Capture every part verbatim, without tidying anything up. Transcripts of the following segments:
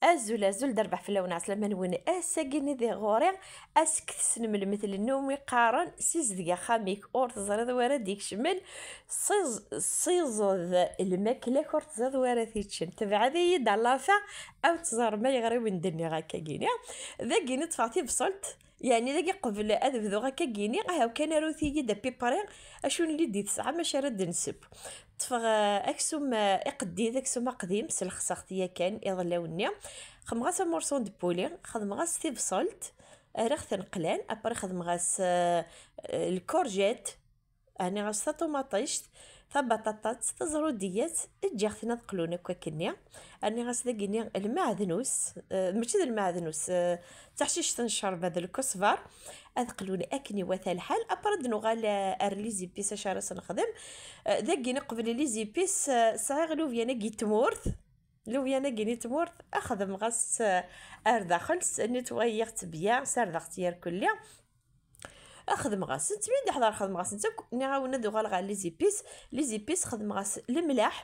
Azul, azul, d rrbeḥ fell-awen, ɛeslama-nwen. Ass-agi-nni di ɣur-i, ass-k tessnem lmetl n umi qqaren, sizdeg axxam-ik, ur teẓriḍ wara d-ikecmen, siẓ-, siẓeḍ lmakla-k, ur teẓriḍ wara t-iččen. Tebɛed-iyi-d a la fin, ad teẓrem ayɣer i wen-d-nniɣ akkagini. Dagini ṭṭfeɣ tibṣelt, yeɛni dagi qbel ad bduɣ akkagini, ahaw kan arut-iyi-d apipri, acu n lidi tesɛam, acu ara d-nseb. Ṭṭfeɣ, eh, aksum, eh, iqeddid, aksum aqdim, slexseɣ-t yakan iḍelli-nni. Xedmeɣ-as amurṣu n dpuli, xedmeɣ-as tibṣelt, rriɣ-ten qlan, après xedmeɣ-as, eh, eh, lkurjet, rniɣ-as taṭumaṭict, tabaṭaṭat, taẓrudiyat, ǧǧiɣ-ten ad qlun akk akkenni. Rniɣ-as dagini lmeɛdnus, eh, mačči d lmeɛdnus, eh, d taḥcict n ccerba d lkusbar, ad qlun akken iwata lḥal. Après ad nuɣal, eh, ar les épices acu ara s-nexdem. Eh, dagini qbel les épices, eh, sɛiɣ lubyan-agi n tmurt. Lubyan-agi n tmurt, xedmeɣ-as, eh, ar daxel, s-, netwayiɣ-tt bya, sardeɣ-tt yerkelli. Xedmeɣ-asent, mi d-iḥḍer xedmeɣ-asent akk, nniɣ-awen ad uɣaleɣ ɣer les épices. Les épices xedmeɣ-as lemlaḥ,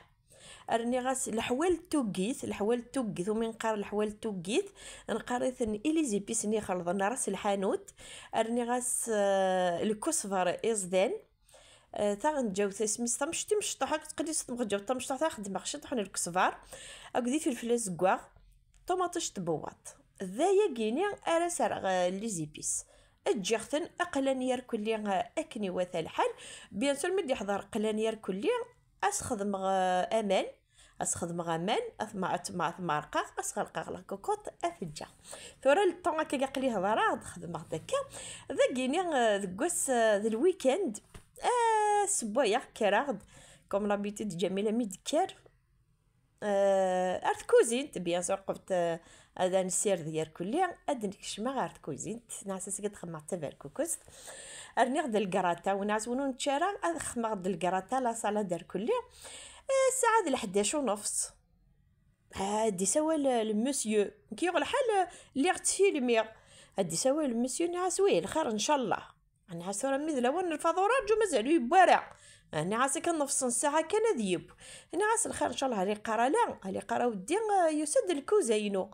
rniɣ-as leḥwal n tuggit, leḥwal n tuggit, umi nqqar leḥwal n tuggit, nqqar-iten i les épices-nni ixelḍen ar ass lḥanut, rniɣ-as, eh, lkusber iẓdan, eh, taɣenǧawt, isem-is tamect-, timecṭuḥt, akked tqeddiset tamɣenǧawt tamecṭuḥt, xedmeɣ ciṭuḥ n lkusber, akked ifelfel azeggaɣ, ṭumaṭic n tbewwaṭ. D ayagi-ni ara s-rreɣ, eh, les épices. Ǧǧiɣ-ten qlan yerkelli, eh, akken iwata lḥal. Bien sûr, mi d-iḥḍer qlan yerkelli, ad s-xedmeɣ, eh, aman. Ad s-xedmeɣ aman, ad t-, ma-, ad t-, ma-, ad t-merqeɣ, ad s-ɣelqeɣ la cocotte, ad t-ǧǧeɣ. Tura le temps akka aql-i hḍereɣ-d, xedmeɣ-d akka. Dagini, eh, deg wass, eh, d lweekend, eh, ssewwayeɣ, kkreɣ-d, comme l'habitude, Ǧamila mi d-tekker, eh, ar tkuzint, bien sûr, qbel, eh, ad nessired yerkelli, ad d-nekcem ɣer tkuzint. Nɛas asga ad xedmeɣ taberkukest. Rniɣ-d lgrata, wnɛas win ur nečči ara, ad xedmeɣ-d lgrata, la salade yerkelli. Eh, ssaɛa d lḥdac u nofs. Ah, ad d-isawal, eh, le monsieur. Nekk yuɣ lḥal, eh, lliɣ ttfilmiɣ. Ad d-isawal le monsieur, nniɣ-as, wi, lxir, ncallah. Nniɣ-as, tura mi d lawan n lfaḍur, rǧu, mazal ur yewwi ara. Nniɣ-as, akka nofs n ssaɛa kan ad yeww. Nniɣ-as, lxir, ncallah, ali qqar ala, ali qqar a weddi, eh, yusa-d lkuza-inu.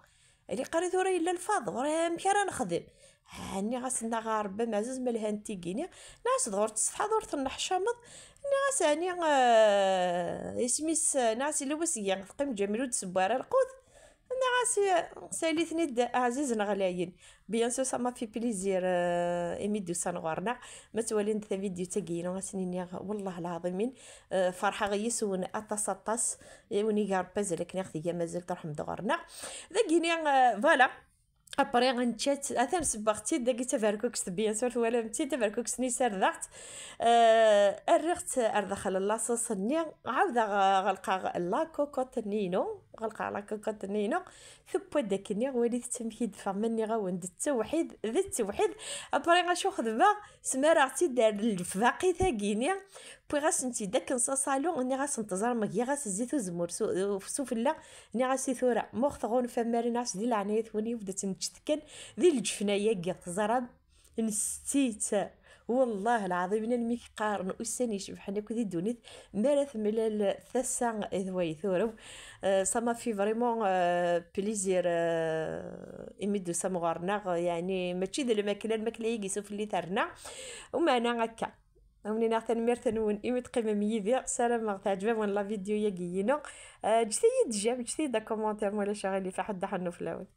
Ali qqar-i, tura yella lfaḍur, eh, amek ara nexdem? Ah, nniɣ-as, nnaɣ a Rebbi ameɛzuz, ma lhant tigini. Nniɣ-as, dɣur tessetḥaḍ, ur tenneḥcameḍ. Nniɣ-as, ɛni, eh, isem-is, eh, nniɣ-as, yella wasga teqqim Ǧamila ur d-tesseww ara lqut. Nniɣ-as, eh, sali-ten-id ɛzizen ɣlayen. Bien sûr, ça m'a fait plaisir, eh, imi d-usan ɣur-neɣ. Ma ttwalin-d tavidyut-agi-inu, ad sen-iniɣ, wellah lɛaḍimin, eh, ferḥeɣ yis-wen aṭas, aṭas. Yiwen iga Rebbi azal akken i ɣ-tga mazal truḥem-d ɣur-neɣ. Dagini, eh, voilà. Après, nečča-tt, atan ssewweɣ-tt-id, dagi d taberkukest, bien sûr, twalam-tt-id, taberkukest-nni sardeɣ-tt. Eh, rriɣ-tt ar daxel n laṣaṣ-nni, ɛawdeɣ, eh, ɣelqeɣ la cocotte-nni-inu, ɣelqeɣ la cocotte-nni-inu, tewwa-d akkenni, walit-tt amek i d-teffeɣ, ma nniɣ-awen-d, d tewḥid, d tewḥid. Après, acu xedmeɣ? Smareɣ-tt-id ar lefbaqi-tagi-ni, wwiɣ-asen-tt-id akken s aṣalu, nniɣ-asen, teẓram, giɣ-as zzit uzemmur su-, s ufella, nniɣ-as i tura, ma ur ɣ-tɣunfam ara, nniɣ-as di leɛnayat-wen, yiwet ad tt-neččet kan, di lǧefna-yagi, teẓram, nsetti-tt. Wellah lɛaḍim, almi k-qqaren ussan icebḥen akk di ddunit, mi ara temlal tasa d way turew. Euh, ça m'a fait vraiment, euh, plaisir, euh, imi d-tusam ɣur-neɣ, yeɛni mačči d lmakla, lmakla-agi s ufella i terna, umeɛna akka. Am nniɣ tanemmirt-nwen imi teqqimem yid-i, ssarameɣ teɛǧeb-awen la vidéo-yagi-inu. Euh, ǧǧet-iyi-d j'aime, ǧǧet-iyi-d commentaire, ma ulac aɣilif, aḥuddu aḥennu fell-awen.